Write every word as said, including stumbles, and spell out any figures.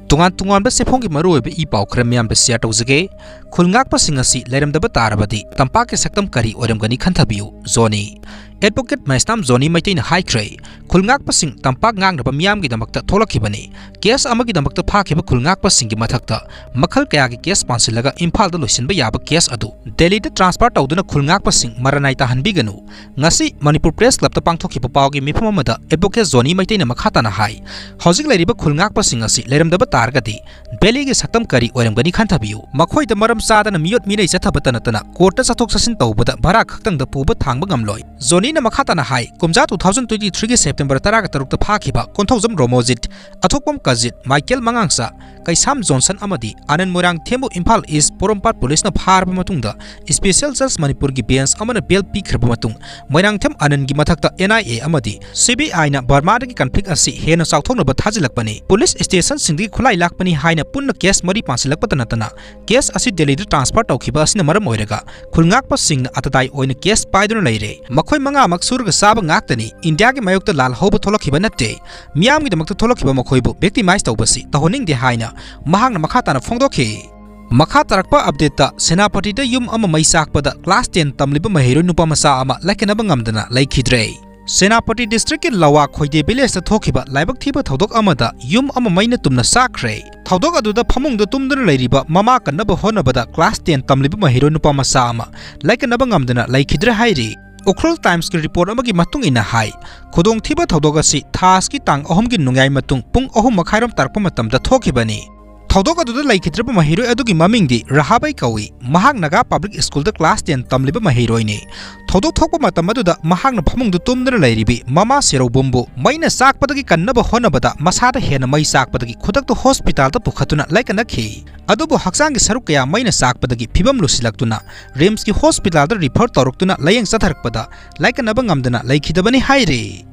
ꯇꯣꯉꯥꯟ ꯇꯣꯉꯥꯟꯕ ꯆꯦꯐꯣꯡꯒꯤ ꯃꯔꯨꯑꯣꯏꯕ ꯏ ꯄꯥꯎ ꯈꯔ ꯃꯤꯌꯥꯝꯗ share ꯇꯧꯖꯒꯦ꯫ ꯈꯨꯜ ꯉꯥꯛꯄꯁꯤꯡ ꯑꯁꯤ ꯂꯩꯔꯝꯗꯕ ꯇꯥꯔꯕꯗꯤ ꯇꯝꯄꯥꯛꯀꯤ ꯁꯛꯇꯝ ꯀꯔꯤ ꯑꯣꯏꯔꯝꯒꯅꯤ ꯈꯟꯊꯕꯤꯌꯨ꯫ ꯖꯣꯅꯤ꯫ Advocate ꯃꯩꯁꯅꯥꯝ ꯖꯣꯅꯤ ꯃꯩꯇꯩꯅ ꯍꯥꯏꯈ꯭ꯔꯦ, ꯈꯨꯜ ꯉꯥꯛꯄꯁꯤꯡ ꯇꯝꯄꯥꯛ ꯉꯥꯛꯅꯕ ꯃꯤꯌꯥꯝꯒꯤꯗꯃꯛꯇ ꯊꯣꯛꯂꯛꯈꯤꯕꯅꯤ꯫ Case ꯑꯃꯒꯤꯗꯃꯛꯇ ꯐꯥꯈꯤꯕ ꯈꯨꯜ ꯉꯥꯛꯄꯁꯤꯡꯒꯤ ꯃꯊꯛꯇ ꯃꯈꯜ ꯀꯌꯥꯒꯤ case ꯄꯥꯟꯁꯤꯜꯂꯒ ꯏꯝꯐꯥꯜꯗ ꯂꯣꯏꯁꯤꯟꯕ ꯌꯥꯕ case ꯑꯗꯨ ꯗꯦꯜꯂꯤꯗ transfer ꯇꯧꯗꯨꯅ ꯈꯨꯜ ꯉꯥꯛꯄꯁꯤꯡ ꯃꯔꯅꯥꯏ ꯇꯥꯍꯟꯕꯤꯒꯅꯨ꯫ ꯉꯁꯤ ꯃꯅꯤꯄꯨꯔ Press Clubꯇ ꯄꯥꯡꯊꯣꯛꯈꯤꯕ ꯄꯥꯎꯒꯤ ꯃꯤꯐꯝ ꯑꯃꯗ Advocate ꯖꯣꯅꯤ ꯃꯩꯇꯩꯅ ꯃꯈꯥ ꯇꯥꯅ ꯍꯥꯏ, ꯍꯧꯖꯤꯛ ꯂꯩꯔꯤꯕ ꯈꯨꯜ ꯉꯥꯛꯄꯁꯤꯡ ꯑꯁꯤ ꯂꯩꯔꯝꯗꯕ ꯇꯥꯔꯒꯗꯤ ꯚꯦꯂꯤꯒꯤ ꯁꯛꯇꯝ ꯀꯔꯤ ꯑꯣꯏꯔꯝꯒꯅꯤ ꯈꯟꯊꯕꯤꯌꯨ꯫ ꯃꯈꯣꯏꯗ ꯃꯔꯝ ꯆꯥꯗꯅ ꯃꯤꯑꯣꯠ ꯃꯤꯅꯩ ꯆꯠꯊꯕꯇ ꯅꯠꯇꯅ courtꯇ ꯆꯠꯊꯣꯛ ꯆꯠꯁꯤꯟ ꯇꯧꯕꯗ ꯚꯔꯥ ꯈꯛꯇꯪꯗ ꯄꯨꯕ ꯊꯥꯡꯕ ꯉꯝꯂꯣꯏ꯫ ꯖꯣꯅꯤꯅ ꯃꯈꯥ ꯇꯥꯅ ꯍꯥꯏ, ꯀꯨꯝꯖꯥ two thousand twenty threeꯒꯤ September ꯇꯔꯥꯒ ꯇꯔꯨꯛꯇ ꯐꯥꯈꯤꯕ ꯀꯣꯟꯊꯧꯖꯝ ꯔꯣꯃꯣꯖꯤꯠ, ꯑꯊꯣꯛꯄꯝ ꯀꯖꯤꯠ, ꯃꯥꯏꯀꯦꯜ ꯃꯉꯥꯡꯆꯥ, ꯀꯩꯁꯥꯝ ꯖꯣꯟꯁꯟ ꯑꯃꯗꯤ ꯑꯥꯅꯟ ꯃꯣꯏꯔꯥꯡꯊꯦꯝꯕꯨ ꯏꯝꯐꯥꯜ East ꯄꯣꯔꯣꯝꯄꯥꯠ ꯄꯨꯂꯤꯁꯅ ꯐꯥꯔꯕ ꯃꯇꯨꯡꯗ Special Judge ꯃꯅꯤꯄꯨꯔꯒꯤ bench ꯑꯃꯅ bail ꯄꯤꯈ꯭ꯔꯕ ꯃꯇꯨꯡ ꯃꯣꯏꯔꯥꯡꯊꯦꯝ ꯑꯥꯅꯟꯒꯤ ꯃꯊꯛꯇ NIA ꯑꯃꯗꯤ CBIꯅ ꯕꯔꯃꯥꯗꯒꯤ conflict ꯑꯁꯤ ꯍꯦꯟꯅ ꯆꯥꯎꯊꯣꯛꯅꯕ ꯊꯥꯖꯤꯜꯂꯛꯄꯅꯤ꯫ Police stationꯁꯤꯡꯗꯒꯤ ꯈꯨꯠꯂꯥꯏ ꯂꯥꯛꯄꯅꯤ ꯍꯥꯏꯅ ꯄꯨꯟꯅ case ꯃꯔꯤ ꯄꯥꯟꯁꯤꯜꯂꯛꯄꯇ ꯅꯠꯇꯅ case ꯑꯁꯤ ꯗꯦꯜꯂꯤꯗ transfer ꯇꯧꯈꯤꯕ ꯑꯁꯤꯅ ꯃꯔꯝ ꯑꯣꯏꯔꯒ ꯈꯨꯜ ꯉꯥꯛꯄꯁꯤꯡꯅ ꯑꯇꯇꯥꯏ ꯑꯣꯏꯅ case ꯄꯥꯏꯗꯨꯅ ꯂꯩꯔꯦ꯫ ꯃꯈꯣꯏ ꯃꯉꯥꯃꯛ ꯁꯨꯔꯒ ꯆꯥꯕ ꯉꯥꯛꯇꯅꯤ, ꯏꯟꯗꯤꯌꯥꯒꯤ ꯃꯥꯌꯣꯛꯇ ꯂꯥꯜꯍꯧꯕ ꯊꯣꯛꯂꯛꯈꯤꯕ ꯅꯠꯇꯦ꯫ ꯃꯤꯌꯥꯝꯒꯤꯗꯃꯛꯇ ꯊꯣꯛꯂꯛꯈꯤꯕ ꯃꯈꯣꯏꯕꯨ victimize ꯇꯧꯕꯁꯤ ꯇꯧꯍꯟꯅꯤꯡꯗꯦ ꯍꯥꯏꯅ ꯃꯍꯥꯛꯅ ꯃꯈꯥ ꯇꯥꯅ ꯐꯣꯡꯗꯣꯛꯈꯤ꯫ ꯃꯈꯥ ꯇꯥꯔꯛꯄ updateꯇ ꯁꯦꯅꯥꯄꯇꯤꯗ ꯌꯨꯝ ꯑꯃ ꯃꯩ ꯆꯥꯛꯄꯗ class ten ꯇꯝꯂꯤꯕ ꯃꯍꯩꯔꯣꯏ ꯅꯨꯄꯥ ꯃꯆꯥ ꯑꯃ ꯂꯥꯏꯀꯠꯅꯕ ꯉꯝꯗꯅ ꯂꯩꯈꯤꯗ꯭ꯔꯦ꯫ ꯁꯦꯅꯥꯄꯇꯤ districtꯀꯤ ꯂꯋꯥ ꯈꯣꯏꯗꯦ villageꯇ ꯊꯣꯛꯈꯤꯕ ꯂꯥꯏꯕꯛ ꯊꯤꯕ ꯊꯧꯗꯣꯛ ꯑꯃꯗ ꯌꯨꯝ ꯑꯃ ꯃꯩꯅ ꯇꯨꯝꯅ ꯆꯥꯛꯈ꯭ꯔꯦ꯫ ꯊꯧꯗꯣꯛ ꯑꯗꯨꯗ ꯐꯃꯨꯡꯗ ꯇꯨꯝꯗꯨꯅ ꯂꯩꯔꯤꯕ ꯃꯃꯥ ꯀꯟꯅꯕ ꯍꯣꯠꯅꯕꯗ class ten ꯇꯝꯂꯤꯕ ꯃꯍꯩꯔꯣꯏ ꯅꯨꯄꯥ ꯃꯆꯥ ꯑꯃ ꯂꯥꯏꯀꯠꯅꯕ ꯉꯝꯗꯅ ꯂꯩꯈꯤꯗ꯭ꯔꯦ ꯍꯥꯏꯔꯤ꯫ ꯎꯈ꯭ꯔꯨꯜ Timesꯀꯤ report ꯑꯃꯒꯤ ꯃꯇꯨꯡ ꯏꯟꯅ ꯍꯥꯏ, ꯈꯨꯗꯣꯡꯊꯤꯕ ꯊꯧꯗꯣꯛ ꯑꯁꯤ ꯊꯥ ꯑꯁꯤꯒꯤ ꯇꯥꯡ ꯑꯍꯨꯝꯒꯤ ꯅꯣꯡꯌꯥꯏ ꯃꯇꯨꯡ ꯄꯨꯡ ꯑꯍꯨꯝ ꯃꯈꯥꯏꯔꯣꯝ ꯇꯥꯔꯛꯄ ꯃꯇꯝꯗ ꯊꯣꯛꯈꯤꯕꯅꯤ꯫ ꯊꯧꯗꯣꯛ ꯑꯗꯨꯗ ꯂꯩꯈꯤꯗ꯭ꯔꯕ ꯃꯍꯩꯔꯣꯏ ꯑꯗꯨꯒꯤ ꯃꯃꯤꯡꯗꯤ ꯔꯍꯥꯕꯩ ꯀꯧꯏ꯫ ꯃꯍꯥꯛ ꯅꯥꯒꯥ Public Schoolꯗ class ten ꯇꯝꯂꯤꯕ ꯃꯍꯩꯔꯣꯏꯅꯤ꯫ ꯊꯧꯗꯣꯛ ꯊꯣꯛꯄ ꯃꯇꯝ ꯑꯗꯨꯗ ꯃꯍꯥꯛꯅ ꯐꯃꯨꯡꯗ ꯇꯨꯝꯗꯨꯅ ꯂꯩꯔꯤꯕꯤ ꯃꯃꯥ ꯁꯦꯔꯧꯕꯨꯝꯕꯨ ꯃꯩꯅ ꯆꯥꯛꯄꯗꯒꯤ ꯀꯟꯅꯕ ꯍꯣꯠꯅꯕꯗ ꯃꯁꯥꯗ ꯍꯦꯟꯅ ꯃꯩ ꯆꯥꯛꯄꯗꯒꯤ ꯈꯨꯗꯛꯇ hospitalꯗ ꯄꯨꯈꯠꯇꯨꯅ ꯂꯥꯏꯀꯠꯅꯈꯤ꯫ ꯑꯗꯨꯕꯨ ꯍꯛꯆꯥꯡꯒꯤ ꯁꯔꯨꯛ ꯀꯌꯥ ꯃꯩꯅ ꯆꯥꯛꯄꯗꯒꯤ ꯐꯤꯕꯝ ꯂꯨꯁꯤꯜꯂꯛꯇꯨꯅ RIMSꯀꯤ hospitalꯗ refer ꯇꯧꯔꯛꯇꯨꯅ ꯂꯥꯌꯦꯡ ꯆꯠꯊꯔꯛꯄꯗ ꯂꯥꯏꯀꯠꯅꯕ ꯉꯝꯗꯅ ꯂꯩꯈꯤꯗꯕꯅꯤ ꯍꯥꯏꯔꯤ꯫